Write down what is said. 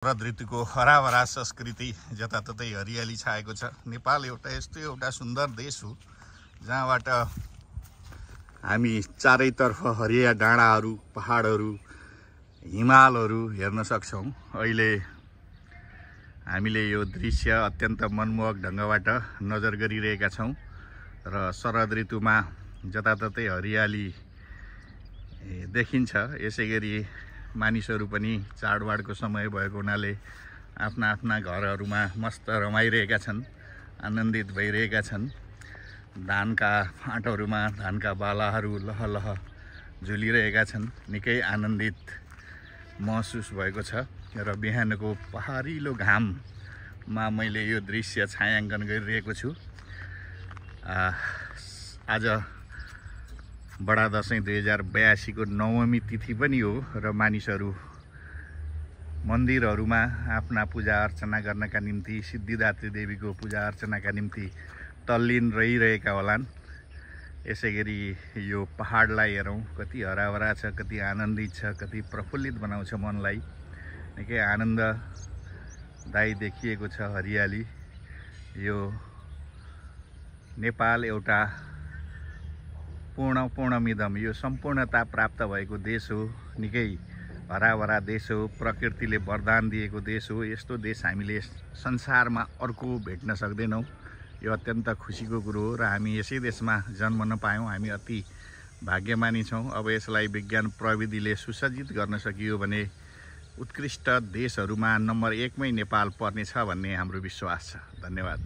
शरद ऋतुको हराभरा संस्कृति जताततै हरियाली छाएको छ। नेपाल एउटा सुन्दर देश हो जहाँबाट हामी चारैतर्फ हरिया डाँडाहरू, पहाडहरू, हिमालहरू हेर्न सक्छौं। अहिले हामीले यो दृश्य अत्यन्त मनमोहक ढंगबाट नजर गरिरहेका छौं र शरद ऋतुमा जताततै हरियाली देखिन्छ। यसैगरी मानिसहरू पनि चाडबाडको समय भएको हुनाले आफ्ना आफ्ना घरहरूमा मस्त रमाइरहेका छन्, आनन्दित भइरहेका छन्। धानका फाँटहरूमा धानका बालाहरू लहलह झुलिरहेका छन्। निकै आनन्दित महसुस भएको छ र बिहानको पहाडिलो घाममा मैले यो दृश्य छायाङ्कन गरिरहेको छु। आज बडा दशैं 2082 को नवमी तिथि पनि हो र मानिसहरू मन्दिरहरूमा आफ्ना पूजा अर्चना गर्नका निम्ति, सिद्धिदात्री देवीको पूजा अर्चनाका निम्ति तल्लीन रहिरहेका होलान्। यसैगरी यो पहाडलाई हेरौं, कति हराभरा छ, कति आनन्दित छ, कति प्रफुल्लित बनाउँछ मनलाई। निकै आनन्ददायी देखिएको छ हरियाली। यो नेपाल एउटा पूर्णमिदम, यो सम्पूर्णता प्राप्त भएको देश हो। निकै हराभरा देश हो, प्रकृतिले वरदान दिएको देश हो। यस्तो देश हामीले संसारमा अर्को भेट्न सक्दैनौं। यो अत्यन्त खुसीको कुरो हो र हामी यसै देशमा जन्मन पायौं। हामी अति भाग्यमानी छौं। अब यसलाई विज्ञान प्रविधिले सुसज्जित गर्न सकियो भने उत्कृष्ट देशहरूमा नम्बर 1 मै नेपाल पर्नेछ भन्ने हाम्रो विश्वास छ। धन्यवाद।